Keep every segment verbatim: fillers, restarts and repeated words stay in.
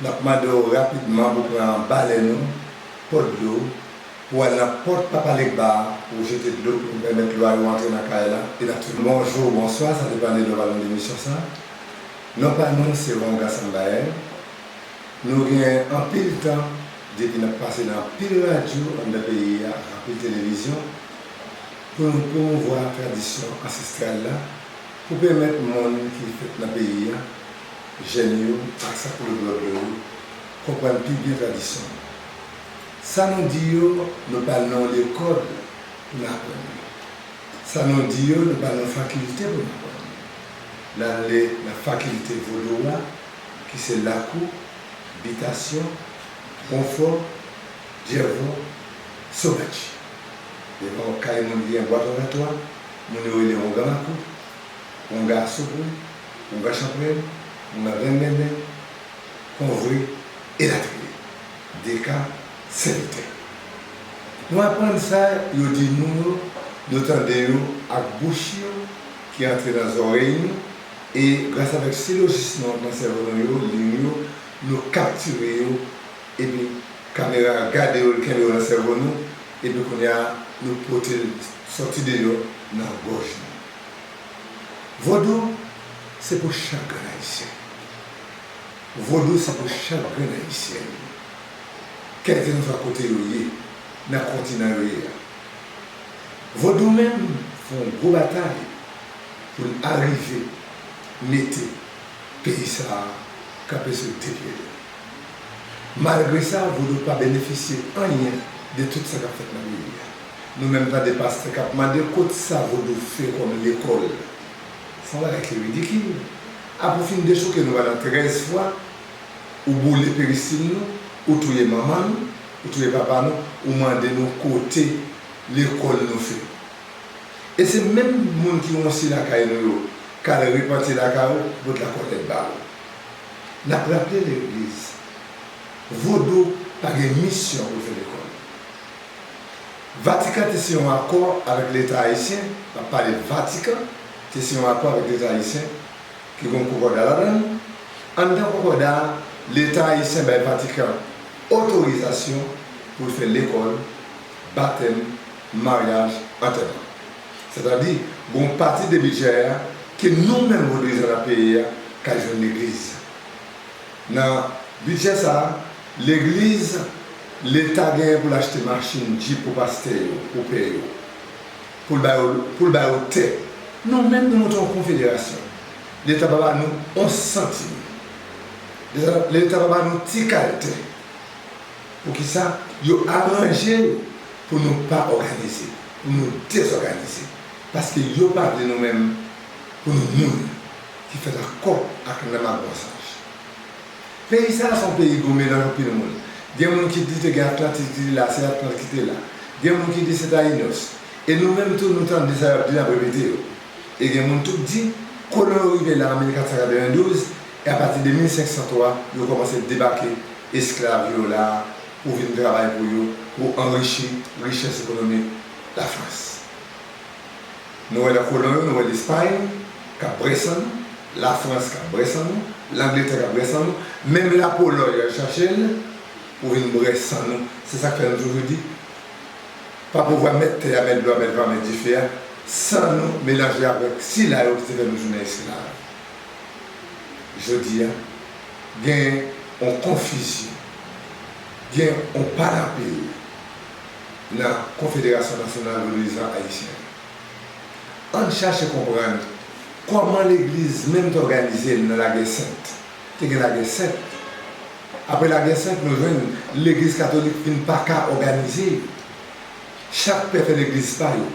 N ap mande w rapidman pou pran balèn ou, pòt dlo w, pou w al nan pòt Papa Legba a, pou w jete dlo, pou pèmèt lwa yo antre nan kay la, e n ap tou. Bonjou, bonswa, sa depann de lè w al nan emisyon sa. Non pa nou, se Wonga Sambael. Nou gen anpil tan depi n ap pase nan anpil radyo anndan peyi a ak anpil televizyon pou nou pwomouvwa tradisyon ansestral la, pou pèmèt moun ki fèt nan peyi a, jèn yo ak sa k lòt bò dlo yo, konprann pi byen tradisyon nou. Sa nou di yo, nou pa nan yon lekòl pou n aprann yo. Sa nou di yo, nou pa nan yon fakilte pou n aprann yo. N ale nan fakilte vodou a, ki se lakou, bitasyon, konfò, dyèvò, somatchi. Devan kay moun ki gen bwat oratwa, moun yo rele wonga makout, wonga asopwen, wonga chanprenn, wonga venndennen, konvre, elatriye. Deka, sèvitè. Nou aprann sa yo di nou yo, nou tande yo ak bouch yo ki antre nan zòrèy nou, e gras avèk silojis nou ak nan sèvo nou yo, liy yo, nou kaptire yo, epi kamera a gade yo, l kenbe yo nan sèvo nou, epi kounye a, nou pote l sòti deyò nan gòj nou. Vodou, se pou chak grenn Ayisyen. Vodou se pou chak grenn Ayisyen. Kèlkeswa kote yo ye, nan kontinan yo ye a. Vodou menm fè yon gwo batay pou l arive mete peyi sa a kanpe sou de pye l. Malgre sa, vodou pa benefisye anyen de tout sa k ap fèt nan peyi a. Nou menm tande pastè k ap mande kot sa vodou fè kòm lekòl. Se yon bagay ki ridikil. Apre w fin dechouke nou pandan trèz fwa, ou boule peristil nou, ou touye manman nou, ou touye papa nou, ou mande nou kote lekòl nou fè. E se menm moun ki wonsi lakay nou yo, k al repanti lakay ou, ki pote lakòlèt ba ou. N ap raple legliz, vodou pa gen misyon pou l fè lekòl. Vatikan te siyen yon akò avèk Leta ayisyen, m ap pale Vatikan, te siyen yon akò avèk Leta ayisyen, ki gen yon konkòda ladan l. Anndan konkòda a, Leta ayisyen bay Vatikan otorizasyon pou l fè lekòl, batèm, maryaj, antèman. Sètadi, gen yon pati de bidjè a ke nou menm vodouizan nan peyi a ka jwenn legliz. Nan bidjè sa a, legliz, Leta genyen pou l achte machin djip pou pastè yo, pou pè yo, pou l ba yo, pou l ba yo tè. Nou menm, nou monte yon konfederasyon. Leta pa ba nou yon santim. Leta, Leta pa ba nou ti kal tè. Poukisa? Yo aranje yo pou nou pa òganize, pou nou dezòganize. Paske yo pa vle nou menm pou nou moun ki fèt ak kò ak nanm ak bon sanj. Peyi sa a se yon peyi gon melanj anpil moun. Gen moun ki di te gen Atlantis ki te la, se Atlantis ki te la. Gen moun ki di se Tayinos. E nou menm tou, nou tande sa y ap di, n ap repete yo. E gen moun tou k di, kolon yo rive la an mil kat san katrevendouz, e apati de mil senk san twa, yo kòmanse debake esklav yo la pou vin travay pou yo, pou anrichi richès ekonomik Lafrans. Nou wè nan kolon yo, nou wè Lespay k ap bwè san nou, Lafrans k ap bwè san nou, Langletè k ap bwè san nou, menm Lapolòy y al chache l pou vin bwè san nou. Se sa k fè nou toujou di, pa pouvwa mèt tè a, mèt dlo a, mèt van, mèt dife a, san nou melanje avèk sila yo ki te fè nou tounen esklav. Jodi a, gen yon konfizyon, gen yon palanpil nan Konfederasyon Nasyonal Vodouizan Ayisyen an. Ann chache konprann kòman legliz menm te òganize l nan Lagè Sent. Te gen Lagè Sent. Apre Lagè Sent, nou jwenn legliz katolik fin pa ka òganize. Chak pè fè legliz pa yo.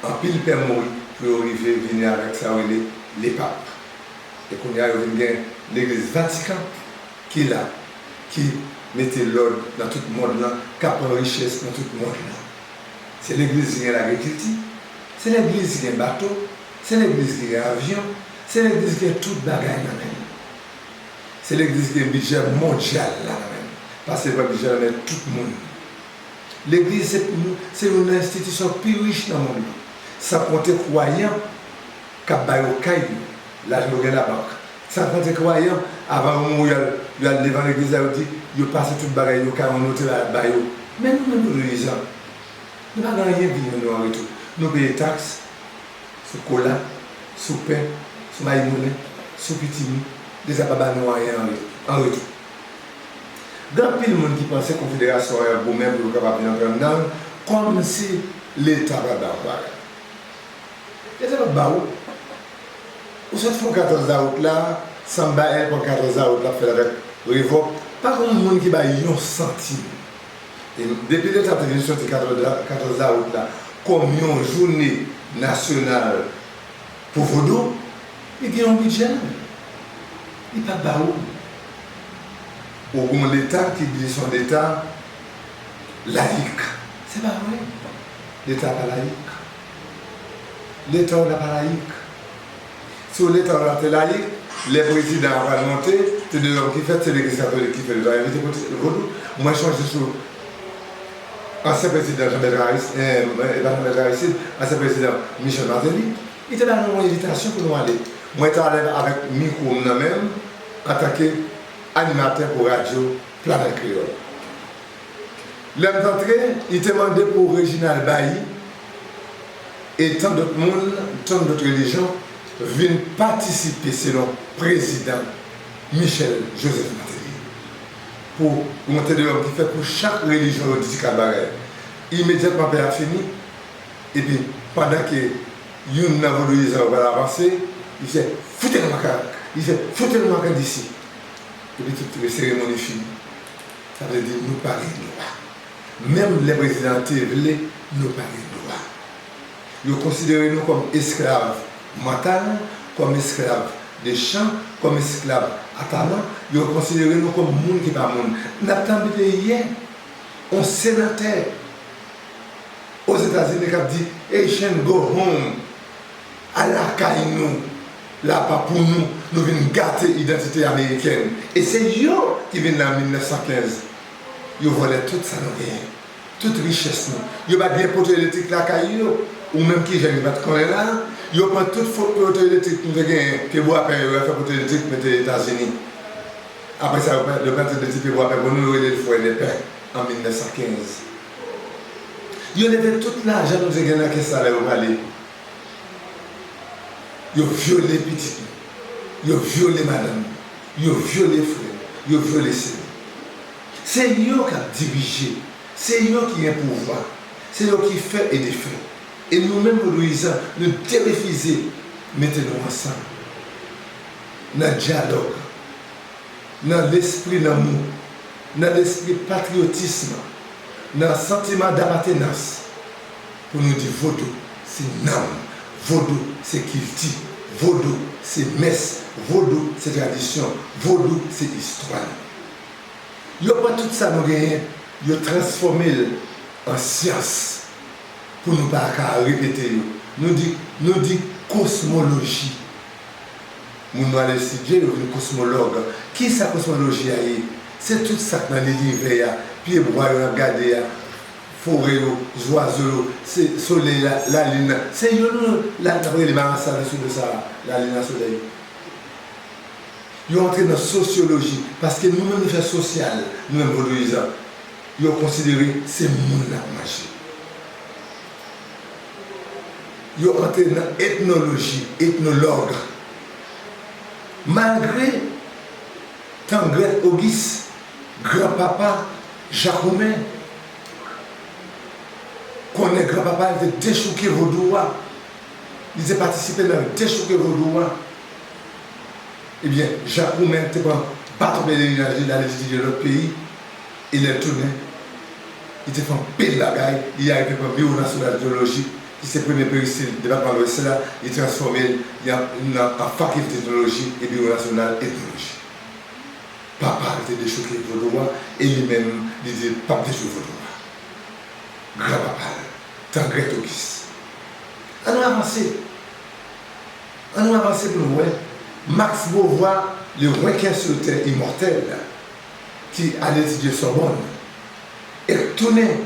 Anpil pè mouri pou yo rive vini avèk sa yo rele lepap. E kounye a, yo vin gen legliz Vatikan ki la, ki mete lòd nan tout mond lan, k ap pran richès nan tout mond lan. Se legliz ki gen lagrikilti, se legliz ki gen bato, se legliz ki gen avyon, se legliz ki gen tout bagay nan men l. Se legliz ki gen bidjè mondyal la nan men l. Paske l pran bidjè nan men tout moun. Legliz se, se youn nan enstitisyon pi rich nan mond lan. San konte kwayan k ap ba yo kay yo, lajan yo gen labank. San konte kwayan, avan yo mouri, y al Yo al devan legliz la, yo di, yo pase tout bagay yo ka, yon notè la ba yo. Men nou menm vodou dizan, nou pa gen anyen vin ban nou an retou. Nou peye taks sou kola, sou pen, sou mayi moulen, sou pitimi, Leta pa ba nou anyen an re-, an retou. Gen anpil moun ki panse konfederasyon an ap goumen pou yo kapab vin antre anndan l, kòmsi Leta pral ba yo bagay. Leta p ap ba ou. Ou sot fè yon katòz dawout la, sanba èl pran katòz dawout la ap fèt avèk revòk. Pa gen yon moun ki bay yon santim. E depi Leta te vin soti katòz da-, katòz dawout la kòm yon jounen nasyonal pou vodou, li gen yon bidjè l. Li p ap ba ou. Ou gen yon Leta ki di se yon Leta layik. Se pa vre. Leta pa layik. Leta w la pa layik. Si w Leta w la te layik, lè prezidan an pral monte, te de lòm ki fèt, se legliz katolik ki fè l. Yo ta envite pwotestan vodou. Mwen chonje sou ansyen prezidan Jean Bertrand Aristide, e pa Jean Bertrand Aristide, ansyen prezidan Michel Martelly, li te ba nou yon envitasyon pou nou ale. Mwen te ale avèk mikwo m nan men m antanke animatè pou radyo Planèt Kreyòl. Lè m t antre, li te mande pou Reginald Bailly e tan dòt moun, tan dòt relijyon vin patisipe selon prezidan Michel Joseph Martelly. Pou yon te de lòm ki fè pou chak relijyon yo di ti kal bagay. Imedyatman pè a fini, epi pandan ke youn nan vodouyizan yo pral avanse, li fè foute l makak, li fè foute l makak disi. Epi tout seremoni fini. Sa vle di nou pa gen dwa. Menm lè prezidan an te vle, nou pa gen dwa. Yo konsidere nou kòm esklav mantal, kòm esklav de chan, kòm esklav ataman. Yo konsidere nou kòm moun ki pa moun. N ap tann pete yè, yon senatè Ozetazini k ap di, "Haitian, go home." Al lakay nou. La pa pou nou. Nou vin gate idantite amerikèn. E se yo ki vin la an mil nèf san kenz. Yo vòlè tout sa nou genyen. Tout richès nou. Yo pa t gen poto elektrik lakay yo. Ou menm ki jèn, yo pa t konnen la. Yo pran tout fo-, poto elektrik nou te genyen, pye bwa pè yo, yo fè poto elektrik mete Etazini. Apre sa, yo pran, yo pran de ti pye bwa pè pou nou, yo rele l frè de pè an mil nèf san kenz. Yo leve tout lajan nou te gen nan kès la lè yo prale. Yo vyole pitit nou. Yo vyole madanm nou. Yo vyole frè nou. Yo vyole sè nou. Se yo k ap dirije. Se yo ki gen pouvwa. Se yo ki fè e defè. E nou menm, vodouyizan, nou derefize mete nou ansanm nan dyalòg, nan lespri lanmou, nan lespri patriyotism, nan santiman dapatenans, pou nou di vodou se nanm, vodou se kilti, vodou se mès, vodou se tradisyon, vodou se istwa nou. Yo pran tout sa nou genyen, yo transfòme l an syans pou nou pa ka repete yo. Nou di, nou di kosmoloji. Moun nou al etidye, yo vin kosmològ. Kisa kosmoloji a ye? Se tout sa k nan linivè a, pye bwa yo n ap gade a, forè yo, zwazo yo, se solèy la, lalin nan. Se yo nou la n ap rele marasa nan sou do sa a, lalin nan solèy. Yo antre nan sosyoloji, paske nou menm nou fè sosyal, nou menm vodouyizan. Yo konsidere se moun n ap manje. Yo antre nan etnoloji, etnològ. Malgre Tangrèt Ogis, granpapa Jak Woumen, konnen granpapa l te dechouke vodou a, li te patisipe nan dechouke vodou a. Ebyen, Jak Woumen te pran baton pelerinaj li, l al etidye lòt peyi, e lè l tounen, li te fè anpil bagay, li arive pran Biwo Nasyonal Etnoloji, ki se premye peristil depatman Lwès la, li transfòme l, li an, nan, an Fakilte Etnoloji e Biwo Nasyonal Etnoloji. Papa l te dechouke vodou a, e li menm, li di l p ap dechouke vodou a. Granpapa l, Tangrèt Ogis. Ann nou avanse. Ann nou avanse pou nou wè Max Beauvoir, le requin sur terre immortel, ki al etidye Sòbòn, e k tounen,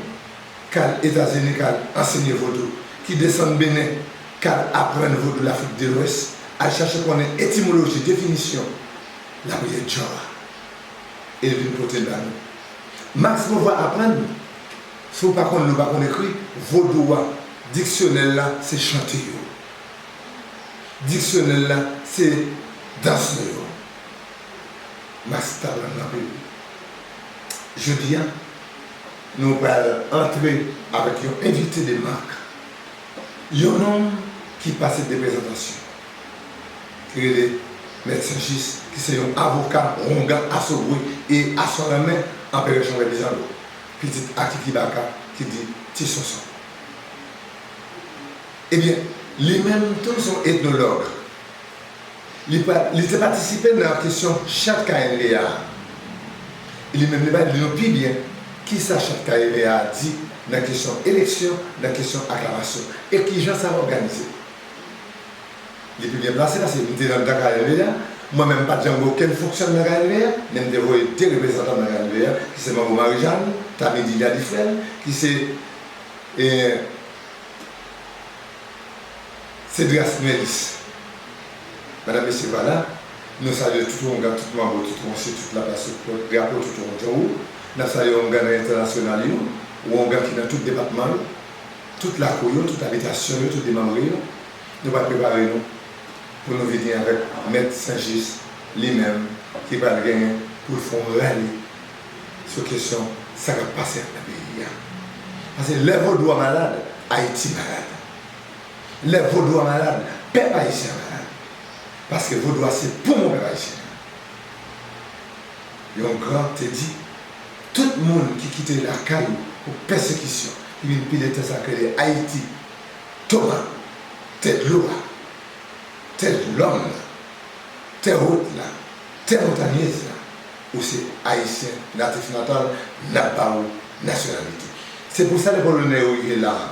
k al Etazini, k al ansenye vodou, ki desann Benen, k al aprann vodou Lafrik de Lwès, al chache konnen etimoloji, definisyon lapriyè Djò a. e l vin pote l ba nou. Max Beauvoir aprann, si w pa konn li, w pa konn ekri, vodou a, diksyonè l la, se chante yo. Diksyonè l la, se dans nou yo. Max t aprann anpil. Jodi a, nou pral antre avèk yon envite de mak, yon nonm ki pase de prezantasyon, ki rele Mèt Saint-Just, ki se yon avoka wongan asogwe e asò lanmè anperè Chanrèl Dezando, pitit a Kiki Baka ki di Ti Sonson. Ebyen, li menm tou se yon etnològ. Li pa, li te patisipe nan kesyon chat K N V A a. E li menm li pral di nou pi byen kisa chat K N V A a di nan kesyon eleksyon, nan kesyon aklamasyon, e kijan sa òganize. Li pi byen plase paske m te nan K N V A, mwen menm m pa t janm gen okenn fonksyon nan K N V A, men m te voye de reprezantan nan K N V A, ki se Manbo Marijàn, Tamidi Ladifrèl, ki se, e, Cedras Melis. Madanm, mesye pa la, nou salye tout wongan, tout manbo, tout wonsi, tout laplas, tout drapo, tout wonjon ou. N ap salye wongan entènasyonal yo, wongan ki nan tout depatman yo, tout lakou yo, tout abitasyon yo, tout demanbre yo. Nou pral prepare nou pou nou vini avèk Mèt Saint-Just li menm ki pral genyen pou l fè yon rale sou kesyon sa k ap pase nan peyi a. Paske lè vodou a malad, Ayiti malad. Lè vodou a malad, pèp ayisyen an malad. Paske vodou a se poumon pèp ayisyen an. Yon gran te di, tout moun ki kite lakay ou pou pèsekisyon, ki vin pile tè sa k rele Ayiti, Toma, tè dlo a, tè lòm nan, tè wot la, tè montanyez la, ou se ayisyen natif natal, n ap ba ou nasyonalite. Se pou sa lè polonè yo rive la a,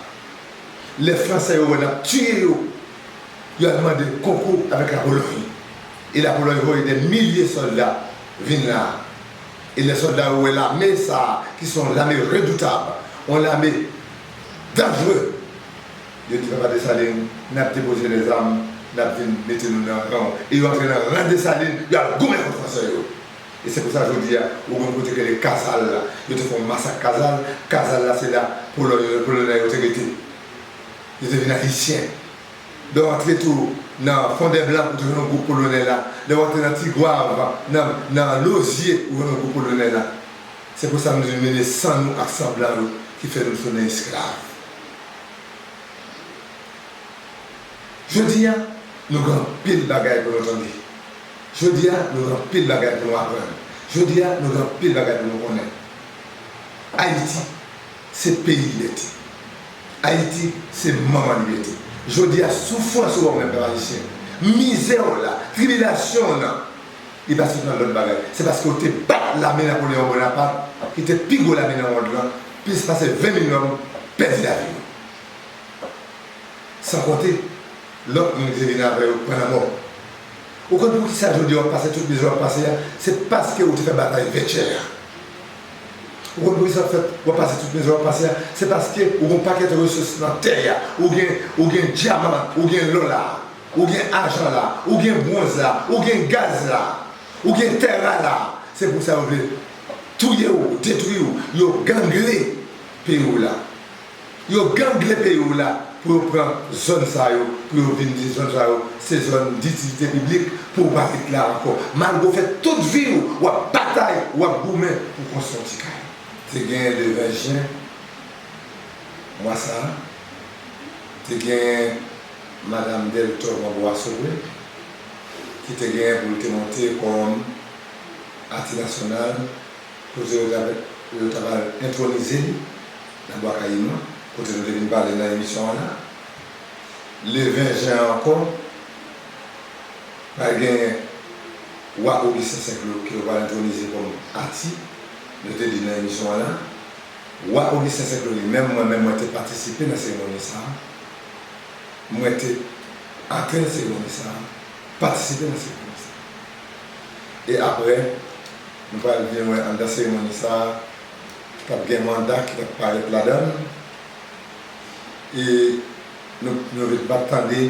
lè fransè yo wè n ap tiye yo, yo al mande konkou avèk Lapolòy. E Lapolòy voye dè milye sòlda vin la a. E lè sòlda yo wè lame sa a, ki se yon lame redoutab, yon lame danjre, yo di, Papa Desalin, n ap depoze lèzam, n ap vin mete nou nan ran w. E yo antre nan ran Desalin, yo al goumen kont fransè yo. E se pou sa jodi a, ou gon kote ki rele Kazal la. Yo te fè yon masak Kazal. Kazal la, se la polonè, polonè yo te rete. Yo te vin ayisyen. Lè w antre tou nan Fondèblan, ou te jwenn yon gwoup polonè la. Lè w antre nan Tigwav, nan, nan Lozye, ou jwenn yon gwoup polonè la. Se pou sa nou di nou mennen san nou ak san blan yo ki fè nou tounen esklav. Jodi a, nou gen anpil bagay pou nou tande. Jodi a, nou gen anpil bagay pou nou aprann. Jodi a, nou gen anpil bagay pou nou konnen. Ayiti, se peyi libète. Ayiti, se manman libète. Jodi a, soufrans ou wè w menm pèp ayisyen, mizè w la, tribilasyon w nan, li pa sot nan lòt bagay. Se paske w te bat lame Napoleyon Bonapat, ki te pi gwo lame nan mond lan, plis pase ven mil nonm pèdi lavi yo. San konte, lòt moun ki te vin avè yo pran lanmò. Ou konn poukisa jodi a w ap pase tout mizè w ap pase a? Se paske ou te fè batay vètyè a. Ou konn poukisa w ap fè, w ap pase tout mizè w ap pase a? Se paske ou gen yon pakèt resous nan tè a. Ou gen, ou gen dyaman, ou gen lò la, ou gen ajan la, ou gen bwonz la, ou gen gaz la, ou gen tè ra la. Se pou sa yo vle touye w, detwi w, yo gangle peyi w la. Yo gangle peyi w la pou yo pran zòn sa yo, pou yo vin di zòn sa yo se zòn ditilite piblik, pou w pa ret la ankò. Malgre w fè tout vi w, w ap batay, w ap goumen pou konstwi yon ti kay. Te gen le ven jen mwa sa a, te gen Madanm Deltor Manbo Asogwe, ki te gen pou l te monte kòm Ati Nasyonal, kote yo t ap, yo t ap al entwonize li nan Bwa Kayiman, kote nou te vin pale nan emisyon an la. Le ven jen an ankò, pral gen Wa Augustin Saint-Claude ke yo pral entwonize kòm Ati, nou te di nan emisyon an la. Wa Augustin Saint-Claude li menm, mwen menm, mwen te patisipe nan seremoni sa a. Mwen te antre nan seremoni sa a, patisipe nan seremoni sa a. E apre, nou pral vin wè anndan seremoni sa a, t ap gen manda ki t ap parèt ladan l. E nou, nou vin pa t tande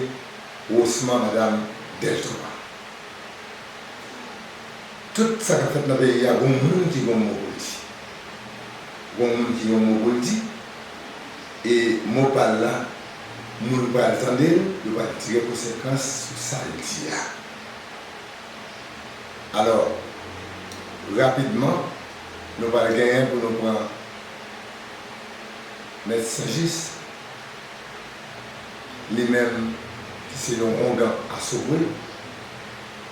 wosman Madanm Deltor a. Tout sa k ap fèt nan peyi a, gon moun ki gon mo pou l di. Gon moun ki gon mo pou l di. E mo pa l la, moun pral tande l, yo pral tire konsekans sou sa l di a. Alò, rapidman, nou pral genyen pou nou pran Mèt Sanjis, li menm ki se yon ongan asovwe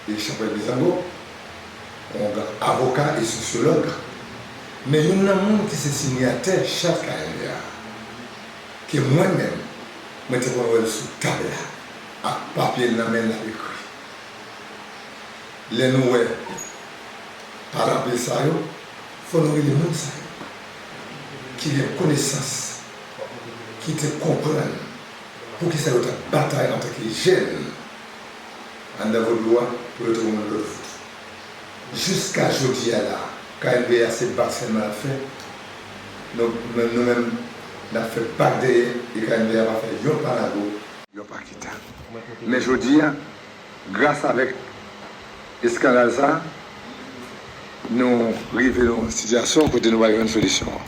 e chanpwèl bizango, ongan avoka e sosyològ, men youn nan moun ki se sinyatè chat K N V A, ke mwen menm, mwen te konn wè l sou tab la, ak papye l nan men l ap ekri. Lè nou wè pale anpil sa yo, fò nou rele moun sa yo ki gen konesans, ki te konprann poukisa yo t ap batay antanke jèn anndan vodou a pou yo te yon lòt vodou. Jiska jodi a la, K N V A se bak sèlman l ap fè. Nou, nou menm, n ap fè bak dèyè, e K N V A pa fè yon pa lago, yon pa kita. Men jodi a, gras avèk eskandal sa, nou rive nan yon sitiyasyon kote nou pral jwenn solisyon an.